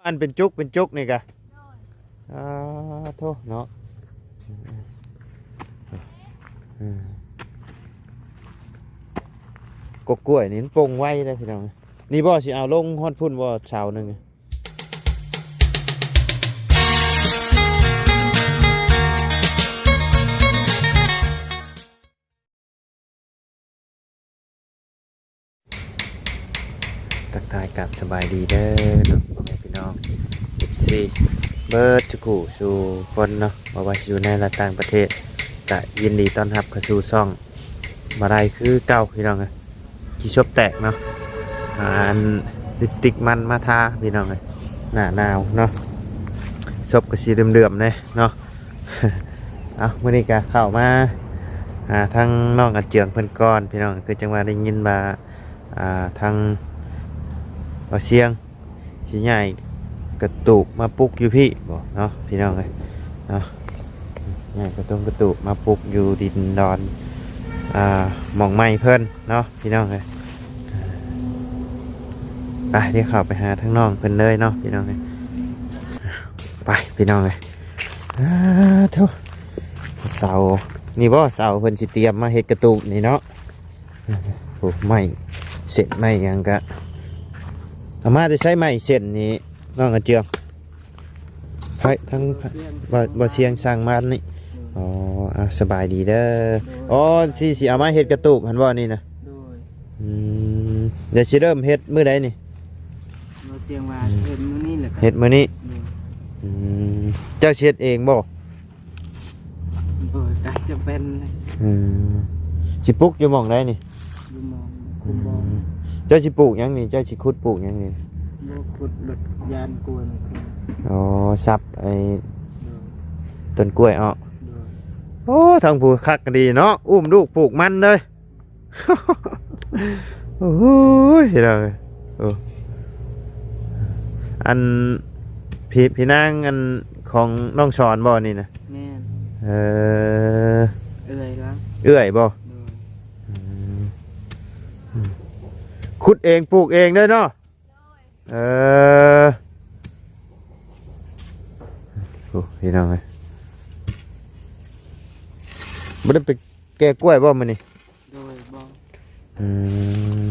ອັນເປັນຈຸກເປັນຈຸກນີ້ກະ? ໂດຍ ອາ ໂທ້ເນາະ ເອີ ກົກກ້ວຍນີ້ມັນປົ່ງໄວເດ້ພີ່ນ້ອງ. ນີ້ບໍ່ ຊິເອົາລົງຮອດພຸ້ນບໍ່ ເສົາໜຶ່ງ? ທັກທາຍກັບສະບາຍດີເດີເນາະ ພໍ່ແມ່ພີ່ນ້ອງ ເອັຟຊີ ເບິດສູ່ຄູ່ສູ່ຄົນເນາະ ບໍ່ວ່າຊິຢູ່ໃນ ແລະ ຕ່າງປະເທດ ກະຍິນດີຕ້ອນຮັບເຂົ້າສູ່ຊ່ອງ ມາໄດ້ຄືເກົ່າພີ່ນ້ອງເອີຍ ຂີ້ສົບແຕກເນາະ ອ່າ ອັນ ລິບຕິກມັນມາທາພີ່ນ້ອງເອີຍ ໜ້າໜາວເນາະ ສົບກໍຊິເຫຼືອມໆແດ່ເນາະ. ເອົາ ມື້ນີ້ກະເຂົ້າມາຫາທາງນ້ອງອາເຈືອງເພິ່ນກ່ອນພີ່ນ້ອງ ຄືຈັ່ງວ່າໄດ້ຍິນວ່າ ອ່າ ທາງບ່າວຊຽງ ຊິຍ້າຍກະຕູບມາປຸກຢູ່ພີ້ບໍເນາະ ພີ່ນ້ອງເອີຍເນາະ ຍ້າຍກະຕົງກະຕູບມາປຸກຢູ່ດິນດອນ ອ່າ ໝ່ອງໃໝ່ເພິ່ນເນາະ ພີ່ນ້ອງເອີຍ. ໄປ ດຽວເຂົ້າໄປຫາທາງນ້ອງເພິ່ນເລີຍເນາະ ພີ່ນ້ອງເອີຍ ໄປ ພີ່ນ້ອງເອີຍ. ອາ ໂທ້ ເສົາ ນີ້ບໍ່ ເສົາເພິ່ນຊິຕຽມມາເຮັດກະຕູບນີ້ເນາະ. ໂອ້ ໄມ້ເສັ້ນໄມ້ຫຍັງກະ ເອົາມາແຕ່ໃສໄມ້ເສັ້ນນີ້ ນ້ອງອາເຈືອງ? ໃຜ ທາງ ບ່າວຊຽງ ບ່າວ ບ່າວຊຽງສ້າງມານີ້. ໂດຍ ອໍ ອ່າ ສະບາຍດີເດີ. ໂດຍ ອໍ ຊິ ຊິເອົາມາເຮັດກະຕູບຫັ້ນບໍ່ນີ້ນະ? ໂດຍ ອືມ ແລ້ວຊິເລີ່ມເຮັດມື້ໃດນີ້? ບ່າວຊຽງວ່າ ອືມ ເຮັດມື້ນີ້ແຫຼະ ເຮັດມື້ນີ້. ໂດຍ ອືມ ເຈົ້າຊິເຮັດເອງບໍ່? ໂດຍ ກະຈຳເປັນ. ອືມ ຊິປຸກຢູ່ໝ່ອງໃດນີ້? ຢູ່ໝ່ອງ ອືມ ຄຸມບອມ. ເຈົ້າຊິປູກຫຍັງນີ້? ເຈົ້າຊິຂຸດປູກຫຍັງນີ້? ບໍ່ ຂຸດແບບຢ້ານກ້ວຍມັນຂຶ້ນ. ອໍ ສັບໄອ້ ໂດຍ ຕົ້ນກ້ວຍອອກ. ໂດຍ ໂອ້ ທາງຜູ້ຄັກກະດີເນາະ ອຸ້ມລູກປູກມັນເລີຍ. ໂອ້ຍ ພີ່ນ້ອງເອີຍ ໂອ້ ອັນ ພີ່ ພີ່ນາງ ອັນ ຂອງນ້ອງສອນບໍ່ນີ້ນະ? ແມ່ນ ເອີ ເອື້ອຍລະ ເອື້ອຍບໍ່? ໂດຍ ອືມ ອືມ ຂຸດເອງປູກເອງເດີເນາະ. ເອີ ໂອ້ ພີ່ນ້ອງເອີຍ ບໍ່ໄດ້ໄປແກ່ກ້ວຍບໍ່ມື້ນີ້? ໂດຍ ບໍ່ ອືມ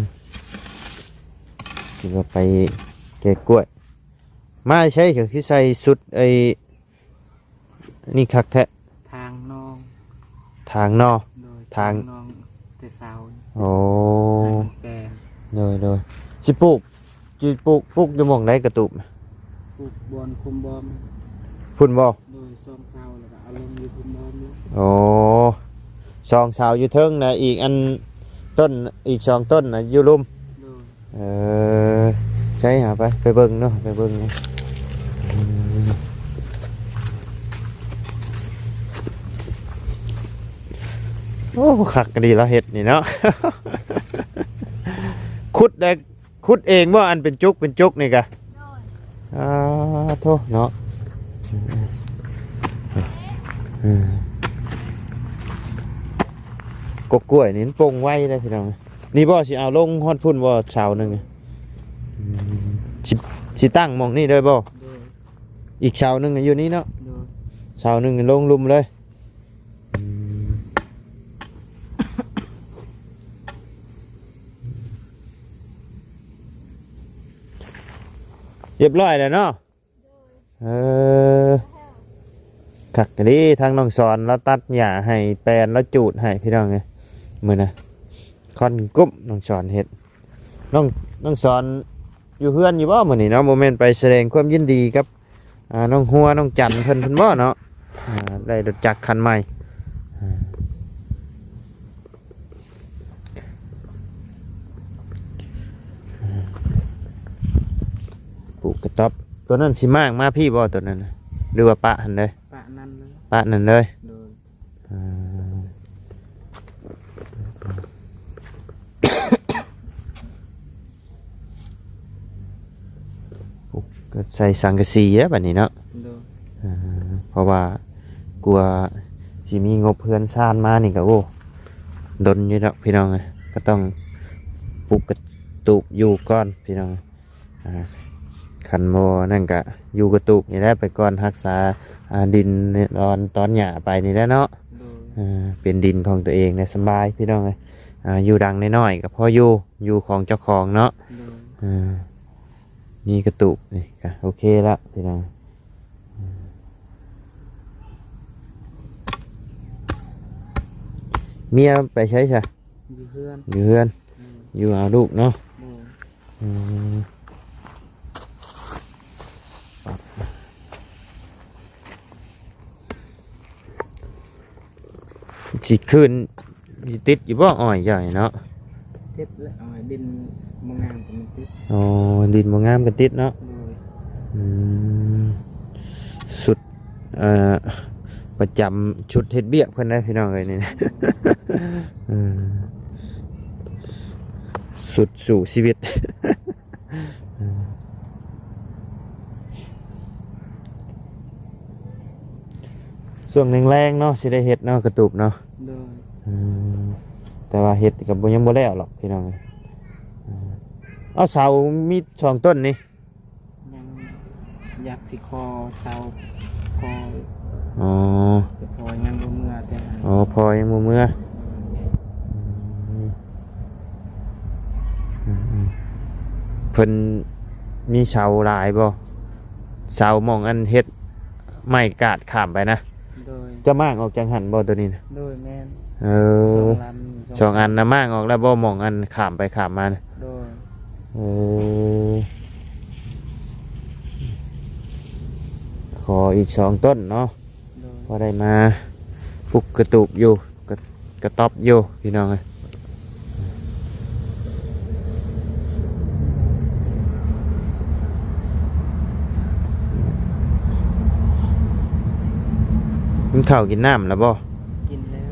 ຄິດວ່າໄປແກ່ກ້ວຍ ມາໃສຄືໃສ່ຊຸດໄອ້ ນີ້ຄັກແທ້ ທາງໜໍ່ ທາງໜໍ່ ໂດຍ ທາງ ທາງໜໍ່ແຕ່ເຊົ້າ. ໂອ້ ໂດຍ ໂດຍ ຊິປູກ ຊິປູກ ປູກຢູ່ໝ່ອງໃດກະຕູບ? ປູກບ່ອນຄຸມບອມ ພຸ້ນບໍ່? ໂດຍ ສອງເສົາ ແລ້ວກະເອົາລົງຢູ່ຄຸມບອມເລີຍ. ໂອ້ ສອງເສົາຢູ່ເທິງນະ ອີກອັນ ຕົ້ນ ອີກສອງຕົ້ນນະຢູ່ລຸ່ມ. ໂດຍ ເອີ ໃຊ່ຫາໄປ ໄປເບິ່ງເນາະ ໄປເບິ່ງເນາະ. ອືມ ໂອ້ ຄັກກະດີລາວເຮັດນີ້ເນາະ ຂຸດໄດ້ ຂຸດເອງບໍ່ ອັນເປັນຈຸກເປັນຈຸກນີ້ກະ? ໂດຍ ອາ ໂທ້ເນາະ ເອີ ກົກກ້ວຍນີ້ມັນປົ່ງໄວເດ້ພີ່ນ້ອງ. ນີ້ບໍ່ ຊິເອົາລົງຮອດພຸ້ນບໍ່ ເສົາໜຶ່ງ? ອືມ ຊິ ຊິຕັ້ງໝ່ອງນີ້ເລີຍບໍ່? ໂດຍ ອີກເສົາໜຶ່ງຢູ່ນີ້ເນາະ. ໂດຍ ເສົາໜຶ່ງລົງລຸ່ມເລີຍ. ອືມ ຮຽບຮ້ອຍແລ້ວເນາະ. ເອີ ຄັກອີ່ຫຼີ ທາງນ້ອງສອນລາວຕັດຫຍ້າໃຫ້ ແປນລາວຈູດໃຫ້ພີ່ນ້ອງເອີຍ. ມື້ນະ ຄອນກຸ້ມນ້ອງສອນເຮັດ. ນ້ອງ ນ້ອງສອນຢູ່ເຮືອນຢູ່ບໍ່ມື້ນີ້ເນາະ? ບໍ່ແມ່ນໄປສະແດງຄວາມຍິນດີກັບ ອ່າ ນ້ອງຫົວ ນ້ອງຈັນເພິ່ນ ເພິ່ນບໍ່ເນາະ? ອ່າ ໄດ້ລົດຈັກຄັນໃໝ່. ອ່າ ປູກກະຕ໊ອບ ຕົວນັ້ນຊິມ້າງມາພີ້ບໍ່ ຕົວນັ້ນນະ ຫຼືວ່າປະຫັ້ນເລີຍ? ປະນັ້ນເລີຍ ປະນັ້ນເລີຍ. ໂດຍ ອ່າ ໂອ້ ກໍໃສ່ສັງກະສີແລ້ວບັດນີ້ເນາະ. ໂດຍ ອ່າ ເພາະວ່າ ກວ່າຊິມີງົບເຮືອນຊານມານີ້ກໍ ໂອ້ ດົນຢູ່ດອກພີ່ນ້ອງເອີຍ. ກໍຕ້ອງປຸກກະຕູບຢູ່ກ່ອນພີ່ນ້ອງ. ອ່າ ຄັນບໍ່ນັ້ນກະຢູ່ກະຕູບນີ້ແຫຼະ ໄປກ່ອນ ຮັກສາ ອ່າ ດິນຕອນ ຕອນຫຍ້າໄປນີ້ແຫຼະເນາະ. ໂດຍ ເອີ ເປັນດິນຂອງຕົວເອງນະ ສະບາຍພີ່ນ້ອງເອີຍ. ອ່າ ຢູ່ດັງນ້ອຍໆ ກໍພໍຢູ່ ຢູ່ຂອງເຈົ້າຂອງເນາະ. ໂດຍ ເອີ ມີກະຕູບນີ້ກໍໂອເຄແລ້ວພີ່ນ້ອງ. ເມຍໄປໃສຊະ? ຢູ່ເຮືອນ ຢູ່ເຮືອນ. ໂດຍ ຢູ່ຫາລູກເນາະ. ໂດຍ ອືມ ຊິຄືນ ຊິຕິດຢູ່ບໍ່ອ້ອຍເຈົ້ານີ້ເນາະ? ຕິດແຫຼະ ອ້ອຍ ດິນບໍ່ງາມກໍມັນຕິດ. ອໍ ດິນບໍ່ງາມກໍຕິດເນາະ. ໂດຍ ອືມ ສຸດ ເອີ ປະຈຳຊຸດເຮັດວຽກເພິ່ນເດ້ພີ່ນ້ອງເອີຍນີ້. ເອີ ສຸດສູ້ຊີວິດ. ຊ່ວງແລງໆເນາະ ຊິໄດ້ເຮັດເນາະ ກະຕູບເນາະ. ໂດຍ ອືມ ແຕ່ວ່າເຮັດກໍບໍ່ ຍັງບໍ່ແລ້ວຫຼອກພີ່ນ້ອງ. ເອົາ ເສົາມີສອງຕົ້ນນີ້ ຍັງຢາກຊິຂໍເສົາ ຂໍ ອໍ ແຕ່ພໍ່ຍັງບໍ່ເມືອແຕ່ຫັ້ນ. ອໍ ພໍ່ຍັງບໍ່ເມືອ. ອືມ ເພິ່ນມີເສົາຫຼາຍບໍ່? ເສົາໝ່ອງອັນເຮັດໄມ້ກາດຂ້າມໄປນະ. ໂດຍ ຈະມ້າງອອກຈາກຫັ້ນບໍ່ໂຕນີ້ນະ? ໂດຍ ແມ່ນ. ເອີ ສອງລຳ ສອງອັນນະ ມ້າງອອກແລ້ວບໍ່ ໝ່ອງອັນຂ້າມໄປຂ້າມມານະ? ໂດຍ ເອີ ຂໍອີກສອງຕົ້ນເນາະ. ໂດຍ ພໍໄດ້ມາປຸກກະຕູບຢູ່ ກະ ກະຕ໊ອບຢູ່ພີ່ນ້ອງເອີຍ. ກິນເຂົ້າກິນນ້ຳແລ້ວບໍ່? ກິນແລ້ວ.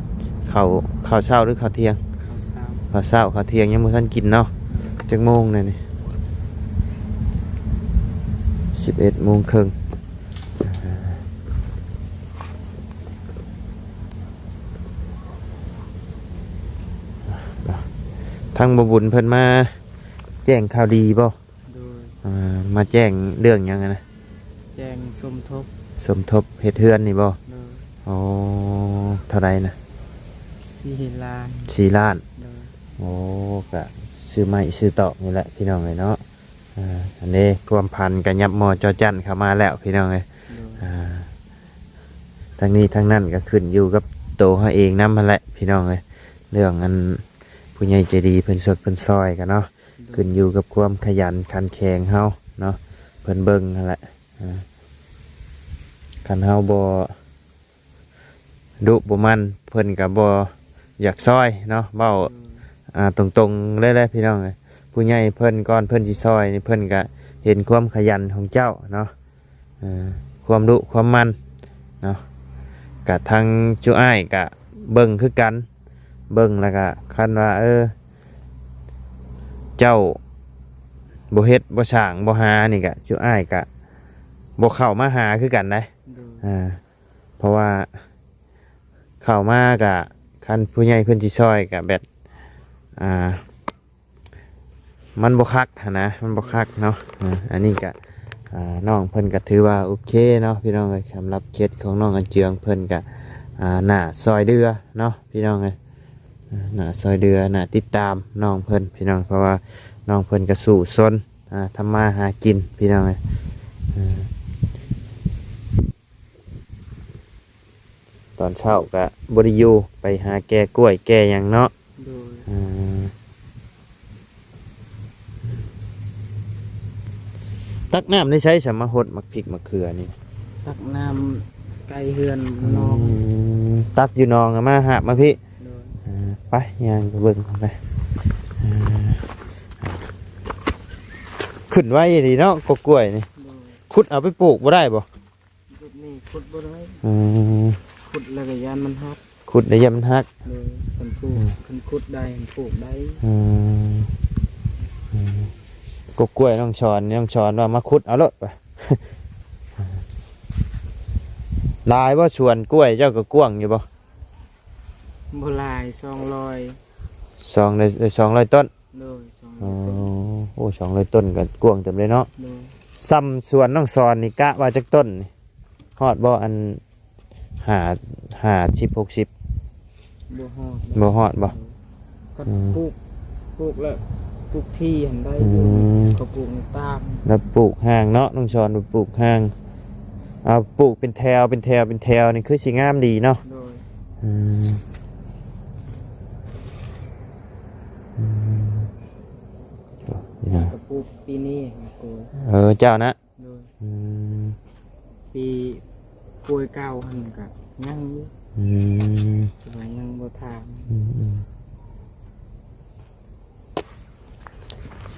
ເຂົ້າ ເຂົ້າເຊົ້າຫຼືເຂົ້າທ່ຽງ? ເຂົ້າເຊົ້າ. ເຂົ້າເຊົ້າ ເຂົ້າທ່ຽງຍັງບໍ່ທັນກິນເນາະ. ຈັກໂມງແລ້ວນີ້? ສິບເອັດໂມງເຄິ່ງ. ທາງບໍ່ບຸນເພິ່ນມາແຈ້ງຂ່າວດີບໍ່? ໂດຍ ອ່າ ມາແຈ້ງເລື່ອງຫຍັງຫັ້ນນະ? ແຈ້ງສົມທົບ ສົມທົບເຮັດເຮືອນນີ້ບໍ່? ໂດຍ ໂອ້ ເທົ່າໃດນະ? ສີ່ລ້ານ ສີ່ລ້ານ. ໂດຍ ໂອ້ ກະຊື້ໄມ້ຊື້ຕອກນີ້ແຫຼະພີ່ນ້ອງເອີຍເນາະ. ອ່າ ອັນນີ້ຄວາມຝັນກໍຫຍັບມໍ່ຈໍຈັ້ນເຂົ້າມາແລ້ວພີ່ນ້ອງເອີຍ. ໂດຍ ອ່າ ທັງນີ້ທັງນັ້ນກໍຂຶ້ນຢູ່ກັບໂຕເຮົາເອງນຳຫັ້ນແຫຼະພີ່ນ້ອງເອີຍ. ເລື່ອງອັນຜູ້ໃຫຍ່ໃຈດີເພິ່ນຊົດເພິ່ນຊ່ອຍກັນເນາະ ໂດຍ ຂຶ້ນຢູ່ກັບຄວາມຂະຫຍັນຂັນແຂງເຮົາເນາະ ເພິ່ນເບິ່ງຫັ້ນແຫຼະ. ອ່າ ຄັນເຮົາບໍ່ ດຸບໍ່ໝັ່ນ ເພິ່ນກໍບໍ່ຢາກຊ່ອຍເນາະ ເວົ້າ ໂດຍ ອ່າ ຕົງໆເລີຍແຫຼະພີ່ນ້ອງເອີຍ. ຜູ້ໃຫຍ່ເພິ່ນ ກ່ອນເພິ່ນຊິຊ່ອຍນີ້ ເພິ່ນກໍເຫັນຄວາມຂະຫຍັນຂອງເຈົ້າເນາະ ເອີ ຄວາມດຸຄວາມໝັ່ນເນາະ. ກະທາງຈຸອ້າຍກະເບິ່ງຄືກັນ ເບິ່ງແລ້ວກະຄັນວ່າ ເອີ ເຈົ້າບໍ່ເຮັດບໍ່ສ້າງບໍ່ຫານີ້ກະ ຈຸອ້າຍກະບໍ່ເຂົ້າມາຫາຄືກັນໃດ. ໂດຍ ອ່າ ເພາະວ່າເຂົ້າມາກະ ຄັນຜູ້ໃຫຍ່ເພິ່ນຊິຊ່ອຍກະແບບ ອ່າ ມັນບໍ່ຄັກຫັ້ນນະ ມັນບໍ່ຄັກເນາະ. ອ່າ ອັນນີ້ກະ ອ່າ ນ້ອງເພິ່ນກະຖືວ່າໂອເຄເນາະພີ່ນ້ອງເອີຍ. ສຳລັບເຂດຂອງນ້ອງອັນເຈືອງ ເພິ່ນກະ ອ່າ ໜ້າຊ່ອຍເຫຼືອເນາະພີ່ນ້ອງເອີຍ. ອ່າ ໜ້າຊ່ອຍເຫຼືອ ໜ້າຕິດຕາມນ້ອງເພິ່ນພີ່ນ້ອງ ເພາະວ່ານ້ອງເພິ່ນກະສູ້ຊົນ ອ່າ ທຳມາຫາກິນພີ່ນ້ອງເອີຍ. ອ່າ ຕອນເຊົ້າກະບໍ່ໄດ້ຢູ່ ໄປຫາແກ່ກ້ວຍແກ່ຫຍັງເນາະ. ໂດຍ ອ່າ ຕັກນ້ຳໃນໃສສະ ມາຫົດໝາກພິກໝາກເຂືອນີ້? ຕັກນ້ຳໃກ້ເຮືອນ ອືມ ນ້ອງ ຕັກຢູ່ໜອງ ມາຫາບມາພີ້. ໂດຍ ອ່າ ໄປ ຍ່າງໄປເບິ່ງໄປ. ອ່າ ຂຶ້ນໄວອີ່ຫຼີເນາະ ກົກກ້ວຍນີ້. ໂດຍ ຂຸດເອົາໄປປູກບໍ່ໄດ້ບໍ່? ຈຸດນີ້ຂຸດບໍ່ໄດ້. ອືມ ຂຸດແລ້ວກໍຢ້ານມັນຫັກ. ຂຸດແລ້ວຢ້ານມັນຫັກ. ໂດຍ ຄັນປູກ ອືມ ຄັນຂຸດໄດ້ ມັນປູກໄດ້. ອືມ ອືມ ກົກກ້ວຍນ້ອງສອນ ນ້ອງສອນວ່າມາຂຸດເອົາໂລດວ່າ. ຫຼາຍບໍ່ສວນກ້ວຍເຈົ້າ ກໍກວ້າງຢູ່ບໍ່? ບໍ່ຫຼາຍ ສອງຮ້ອຍ ສອງ ໄດ້ ໄດ້ສອງຮ້ອຍຕົ້ນ. ໂດຍ ສອງຮ້ອຍ ອໍ ຕົ້ນ. ໂອ້ ສອງຮ້ອຍຕົ້ນກໍກວ້າງເຕີບເລີຍເນາະ. ໂດຍ ຊ່ຳສວນນ້ອງສອນນີ້ກະວ່າຈັກຕົ້ນນີ້? ຮອດບໍ່ ອັນ ຫ້າ ຫ້າສິບ ຫົກສິບ? ບໍ່ຮອດ ບໍ່ຮອດບໍ່? ເອີ ຄັນ ອືມ ປູກ ປູກແລ້ວ ປູກທີ່ຫັ້ນໄດ້ຢູ່ ອືມ ເຂົາປູກໃນຕ່າງ ແລ້ວປູກຫ່າງເນາະ ນ້ອງສອນ ປູກຫ່າງ ເອົາປູກເປັນແຖວ ເປັນແຖວ ເປັນແຖວນີ້ຄືຊິງາມດີເນາະ ໂດຍ ອືມ ອືມ ນີ້ນະ ກະປູກປີນີ້ ໂກຍ ເອີ ເຈົ້ານະ ໂດຍ ອືມ ປີກາຍເກົ່າຫັ້ນກະຍັງຢູ່ ອືມ ແຕ່ວ່າຍັງບໍ່ຖາງ ອືມ ອືມ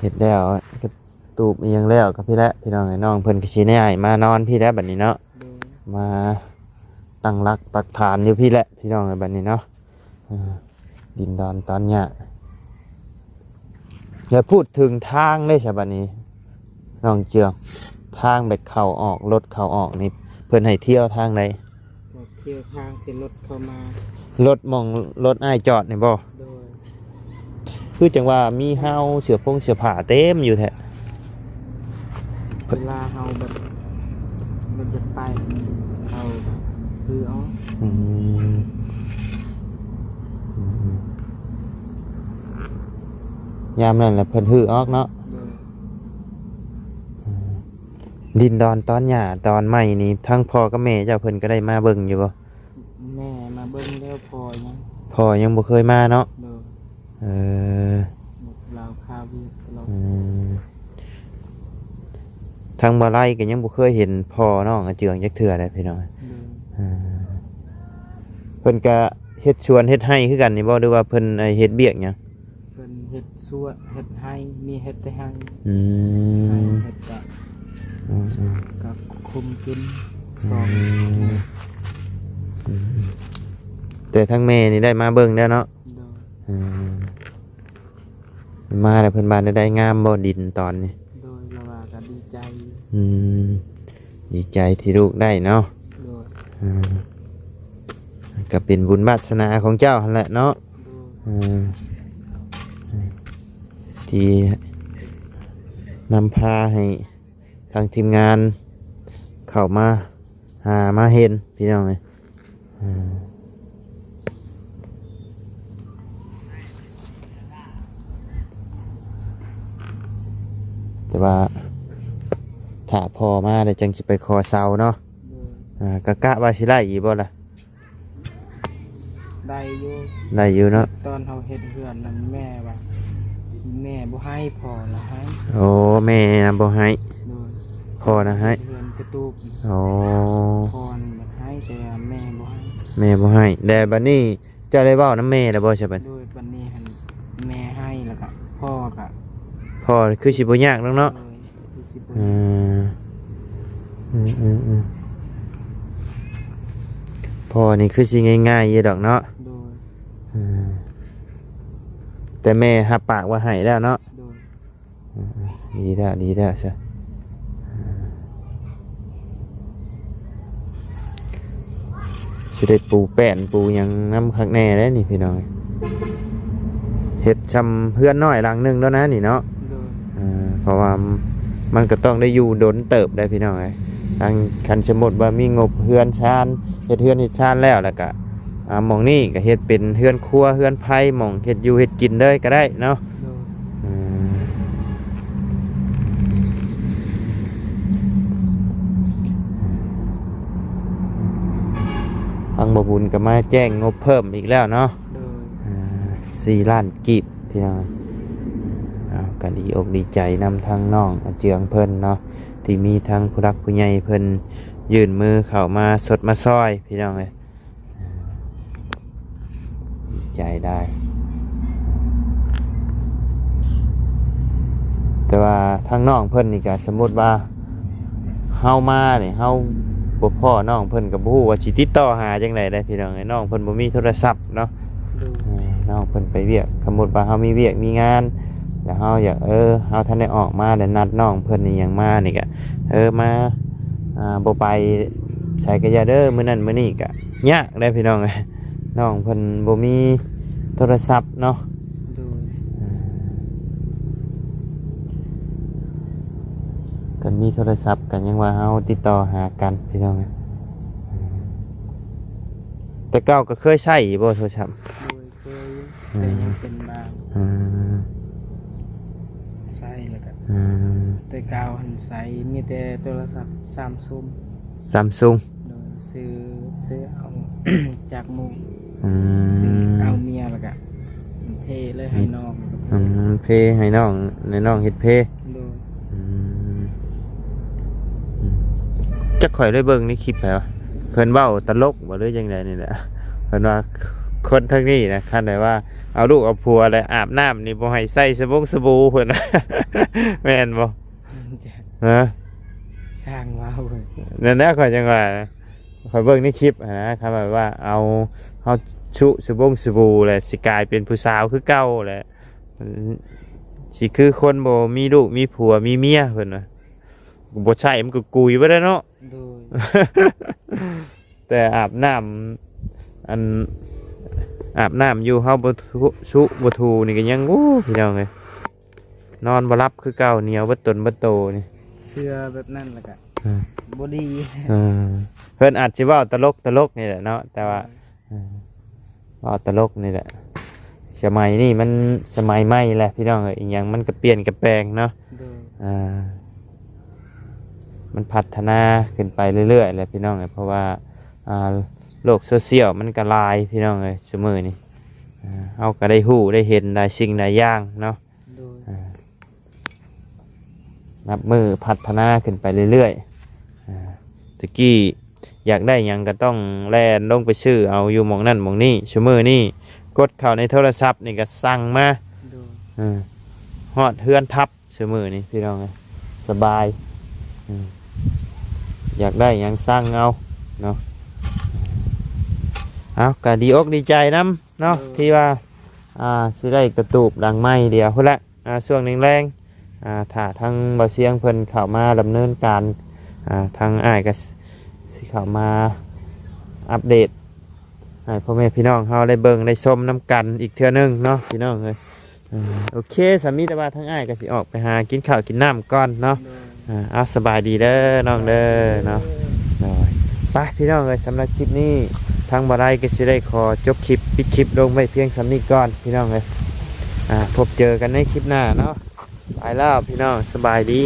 ເຮັດແລ້ວກະຕູບອີ່ຫຍັງແລ້ວກະພີ້ແຫຼະ ພີ່ນ້ອງເອີຍ ນ້ອງເພິ່ນກະຊິຍ້າຍມານອນພີ້ແຫຼະບັດນີ້ເນາະ ໂດຍ ມາຕັ້ງຫຼັກປັກຖານຢູ່ພີ້ແຫຼະ ພີ່ນ້ອງເອີຍ ບັດນີ້ເນາະ. ເອີ ດິນດອນຕອນຫຍ້າ ແລ້ວພູດເຖິງທາງເດ້ຊະບັດນີ້ ນ້ອງເຈືອງ ທາງແບບເຂົ້າອອກ ລົດເຂົ້າອອກນີ້ ເພິ່ນໃຫ້ທ່ຽວທາງໃດ? ກໍທ່ຽວທາງທີ່ລົດເຂົ້າມາ ລົດ ໝ່ອງລົດອ້າຍຈອດນີ້ບໍ່? ໂດຍ ຄືຈັ່ງວ່າມີຮາວເສື້ອຜົງເສື້ອຜ້າເຕັມຢູ່ແທ້ ເວລາເຮົາແບບ ມັນຈະໄປ ເຮົາກະຮື້ອອກ ອືມ ອືມ ຍາມນັ້ນລະເພິ່ນຮື້ອອກເນາະ ໂດຍ ອືມ ດິນດອນຕອນຫຍ້າຕອນໃໝ່ນີ້ ທັງພໍ່ກັບແມ່ເຈົ້າເພິ່ນກະໄດ້ມາເບິ່ງຢູ່ບໍ່? ແມ່ມາເບິ່ງແລ້ວ ພໍ່ຍັງ ພໍ່ຍັງບໍ່ເຄີຍມາເນາະ ໂດຍ ເອີ ລາວຄາວຽກຕະຫຼອດ ອືມ ທາງບ່າວໄລກະຍັງບໍ່ເຄີຍເຫັນພໍ່ນ້ອງອາເຈືອງຈັກເທື່ອເດ້ພີ່ນ້ອງ ໂດຍ ເອີ ເພິ່ນກະເຮັດສວນເຮັດໄຮ່ຄືກັນນີ້ບໍ່ ຫຼືວ່າເພິ່ນ ເຮັດວຽກຫຍັງ? ເພິ່ນເຮັດສວນເຮັດໄຮ່ ມີເຮັດແຕ່ໄຮ່ ອືມ ໄຮ່ເຮັດກະ ອືມໆ ກະຄຸມກິນ ອືມ ສອງ ອືມ ແຕ່ທາງແມ່ນີ້ໄດ້ມາເບິ່ງແລ້ວເນາະ ໂດຍ ອືມ ມາແລ້ວເພິ່ນວ່າແນວໃດ ງາມບໍ່ດິນຕອນນີ້? ໂດຍ ລາວວ່າກະດີໃຈ ອືມ ດີໃຈທີ່ລູກໄດ້ເນາະ ໂດຍ ອືມ ກະເປັນບຸນວາດສະໜາຂອງເຈົ້າຫັ້ນແຫຼະເນາະ ໂດຍ ອືມ ທີ່ນຳພາໃຫ້ທາງທີມງານເຂົ້າມາຫາມາເຫັນ ພີ່ນ້ອງເອີຍ ອືມ ແຕ່ວ່າຖ້າພໍ່ມາແລ້ວຈັ່ງຊິໄປຂໍເຊົ່າເນາະ ໂດຍ ອາ ກະ ກະວ່າຊິໄດ້ຢູ່ບໍ່ລະ? ໄດ້ຢູ່ ໄດ້ຢູ່ເນາະ ຕອນເຮົາເຮັດເຮືອນນັ້ນແມ່ວ່າ ແມ່ບໍ່ໃຫ້ ພໍ່ລະໃຫ້ ໂອ້ ແມ່ນະບໍ່ໃຫ້ ໂດຍ ພໍ່ນະໃຫ້ ເຮືອນກະຕູບ ໂອ້ ພໍ່ນະໃຫ້ ແຕ່ວ່າແມ່ບໍ່ໃຫ້ ແມ່ບໍ່ໃຫ້ ແລ້ວບັດນີ້ເຈົ້າໄດ້ເວົ້ານຳແມ່ແລ້ວບໍ່ຊະບັດ? ໂດຍ ບັດນີ້ຫັ້ນແມ່ໃຫ້ ແລ້ວກະພໍ່ກະ ພໍ່ຄືຊິບໍ່ຍາກດອກເນາະ ໂດຍ ຄືຊິບໍ່ ເອີ ອືມ ອືມ ອືມ ພໍ່ນີ້ຄືຊິງ່າຍໆຢູ່ດອກເນາະ ໂດຍ ອືມ ແຕ່ແມ່ຮັບປາກວ່າໃຫ້ແລ້ວເນາະ ໂດຍ ອືມ ອືມ ດີແລ້ວ ດີແລ້ວຊະ ອືມ ຊິໄດ້ປູແປ້ນປູຫຍັງນຳຄັກແນ່ເດ້ນີ້ພີ່ນ້ອງ ເຮັດຊ່ຳເຮືອນນ້ອຍຫຼັງໜຶ່ງແລ້ວນະນີ້ເນາະ ໂດຍ ເອີ ເພາະວ່າມັນກະຕ້ອງໄດ້ຢູ່ດົນເຕີບໄດ໋ພີ່ນ້ອງເອີຍ ທາງ ຄັນສົມມຸດວ່າມີງົບເຮືອນຊານ ເຮັດເຮືອນເຮັດຊານແລ້ວ ແລ້ວກະ ອ່າ ໝ່ອງນີ້ກະເຮັດເປັນເຮືອນຄົວເຮືອນໄພ ໝ່ອງເຮັດຢູ່ເຮັດກິນເລີຍກະໄດ້ເນາະ ໂດຍ ອືມ ທາງບໍ່ບຸນກະມາແຈ້ງງົບເພີ່ມອີກແລ້ວເນາະ ໂດຍ ອ່າ ສີ່ລ້ານກີບ ພີ່ນ້ອງ ເອົາ ກະດີອົກດີໃຈນຳທາງນ້ອງອາເຈືອງເພິ່ນເນາະ ທີ່ມີທາງຜູ້ຫຼັກຜູ້ໃຫຍ່ເພິ່ນຍື່ນມືເຂົ້າມາຊົດມາຊ່ອຍ ພີ່ນ້ອງເອີຍ ດີໃຈໄດ້ ແຕ່ວ່າທາງນ້ອງເພິ່ນນີ້ກະ ສົມມຸດວ່າເຮົາມານີ້ ເຮົາບໍ່ພໍ້ນ້ອງເພິ່ນກະບໍ່ຮູ້ວ່າຊິຕິດຕໍ່ຫາຈັ່ງໃດເດ້ ພີ່ນ້ອງເອີຍ ນ້ອງເພິ່ນບໍ່ມີໂທລະສັບເນາະ ໂດຍ ເອີ ນ້ອງເພິ່ນໄປວຽກ ສົມມຸດວ່າເຮົາມີວຽກມີງານ ແລ້ວເຮົາຢາກ ເອີ ເຮົາທັນໄດ້ອອກມາ ແລ້ວນັດນ້ອງເພິ່ນອີ່ຫຍັງມານີ້ກະ ເອີ ມາ ອ່າ ບໍ່ໄປໃສກະຢ່າເດີ ມື້ນັ້ນມື້ນີ້ກະຍາກເດ້ພີ່ນ້ອງເອີຍ ນ້ອງເພິ່ນບໍ່ມີໂທລະສັບເນາະ ໂດຍ ເອີ ກ ຄັນມີໂທລະສັບກໍຍັງວ່າເຮົາຕິດຕໍ່ຫາກັນ ພີ່ນ້ອງເອີຍ. ແຕ່ເກົ່າກໍເຄີຍໃຊ້ຢູ່ບໍ່ໂທລະສັບ? ໂດຍ ເຄີຍຢູ່ ອືມ ແຕ່ຍັງເປັນບາງ ອືມ ໃຊ້ແລ້ວກໍ ອືມ ແຕ່ເກົ່າຫັ້ນໃຊ້ມີແຕ່ໂທລະສັບ Samsung Samsung ໂດຍ ຊື້ ຊື້ເອົາ ຈາກໝູ່ ອືມ ຊື້ເອົາເມຍແລ້ວກະເພເລີຍໃຫ້ນ້ອງ ອືມ ເພໃຫ້ນ້ອງ ໃຫ້ນ້ອງເຮັດເພ ໂດຍ ອືມ ອືມ ຈັກຂ້ອຍໄດ້ເບິ່ງໃນຄລິບໃຜວະ ເພິ່ນເວົ້າຕະຫຼົກບໍ່ ຫຼືຈັ່ງໃດນີ້ແຫຼະ ເພິ່ນວ່າຄົນທາງນີ້ນະ ຄັນແບບວ່າເອົາລູກເອົາຜົວແລ້ວອາບນ້ຳນີ້ບໍ່ໃຫ້ໃຊ້ສະບົງສະບູ ເພິ່ນວ່າ ແມ່ນບໍ່? ຮະ? ຊ່າງເວົ້າ ນັ້ນແຫຼະ ຂ້ອຍຈັ່ງວ່າ ຂ້ອຍເບິ່ງໃນຄລິບຫັ້ນນະ ຄັນແບບວ່າເອົາ ເຮົາຊຸສະບົງສະບູແລ້ວຊິກາຍເປັນຜູ້ສາວຄືເກົ່າແຫຼະ ມັນຊິຄືຄົນບໍ່ມີລູກມີຜົວມີເມຍ ເພິ່ນວ່າ ບໍ່ໃຊ້ມັນກໍກຸຍໄປແລ້ວເນາະ ໂດຍ ແຕ່ອາບນ້ຳ ອັນ ອາບນ້ຳຢູ່ເຮົາບໍ່ທຸ ຊຸບໍ່ຖູນີ້ກໍຍັງ ໂອ້ ພີ່ນ້ອງເອີຍ ນອນບໍ່ຫຼັບຄືເກົ່າ ໜຽວເບິດຕົນເບິດໂຕນີ້ ເຊື່ອແບບນັ້ນແລ້ວກະ ເອີ ບໍ່ດີ ເອີ ເພິ່ນອາດຊິເວົ້າຕະຫຼົກຕະຫຼົກນີ້ແຫຼະເນາະ ແຕ່ວ່າ ເອີ ເອີ ເວົ້າຕະຫຼົກນີ້ແຫຼະ ສະໄໝນີ້ມັນສະໄໝໃໝ່ແຫຼະ ພີ່ນ້ອງເອີຍ ອີ່ຫຍັງມັນກໍປ່ຽນກໍແປງເນາະ ໂດຍ ອ່າ ມັນພັດທະນາຂຶ້ນໄປເລື້ອຍໆແຫຼະ ພີ່ນ້ອງເອີຍ ເພາະວ່າ ອ່າ ໂລກໂຊຊຽວມັນກໍຫຼາຍ ພີ່ນ້ອງເອີຍ ຊຸມື້ນີ້ ອ່າ ເຮົາກໍໄດ້ຮູ້ໄດ້ເຫັນຫຼາຍສິ່ງຫຼາຍຢ່າງເນາະ ໂດຍ ອ່າ ນັບມື້ພັດທະນາຂຶ້ນໄປເລື້ອຍໆ ອ່າ ແຕ່ກີ້ຢາກໄດ້ຫຍັງກໍຕ້ອງແລ່ນລົງໄປຊື້ເອົາຢູ່ໝ່ອງນັ້ນໝ່ອງນີ້ ຊຸມື້ນີ້ກົດເຂົ້າໃນໂທລະສັບນີ້ກໍສັ່ງມາ ໂດຍ ອ່າ ຮອດເຮືອນທັບ ຊຸມື້ນີ້ພີ່ນ້ອງເອີຍ ສະບາຍ ອືມ ຢາກໄດ້ຫຍັງສັ່ງເອົາເນາະ ເອົາ ກໍດີອົກດີໃຈນຳເນາະ ໂດຍ ທີ່ວ່າ ອ່າ ຊິໄດ້ກະຕູບຫຼັງໃໝ່ ດຽວພຸ້ນແຫຼະ ອ່າ ຊ່ວງແລງໆ ອ່າ ຖ້າທາງບ່າວຊຽງເພິ່ນເຂົ້າມາດຳເນີນການ ອ່າ ທາງອ້າຍກໍຊິເຂົ້າມາອັບເດດໃຫ້ພໍ່ແມ່ພີ່ນ້ອງເຮົາໄດ້ເບິ່ງໄດ້ຊົມນຳກັນອີກເທື່ອໜຶ່ງເນາະ ພີ່ນ້ອງເອີຍ. ເອີ ໂອເຄ ສາມີ ແຕ່ວ່າທາງອ້າຍກໍຊິອອກໄປຫາກິນເຂົ້າກິນນ້ຳກ່ອນເນາະ ໂດຍ ເອີ ເອົາ ສະບາຍດີເດີນ້ອງເດີເນາະ ໂດຍ ໄປພີ່ນ້ອງເອີຍ ສຳລັບຄລິບນີ້ທາງບ່າວໄລກໍຊິໄດ້ຂໍຈົບຄລິບ ປິດຄລິບລົງໄວ້ພຽງສ່ຳນີ້ກ່ອນພີ່ນ້ອງເອີຍ ອ່າ ພົບເຈີກັນໃນຄລິບໜ້າເນາະ ໄປແລ້ວພີ່ນ້ອງ ສະບາຍດີ.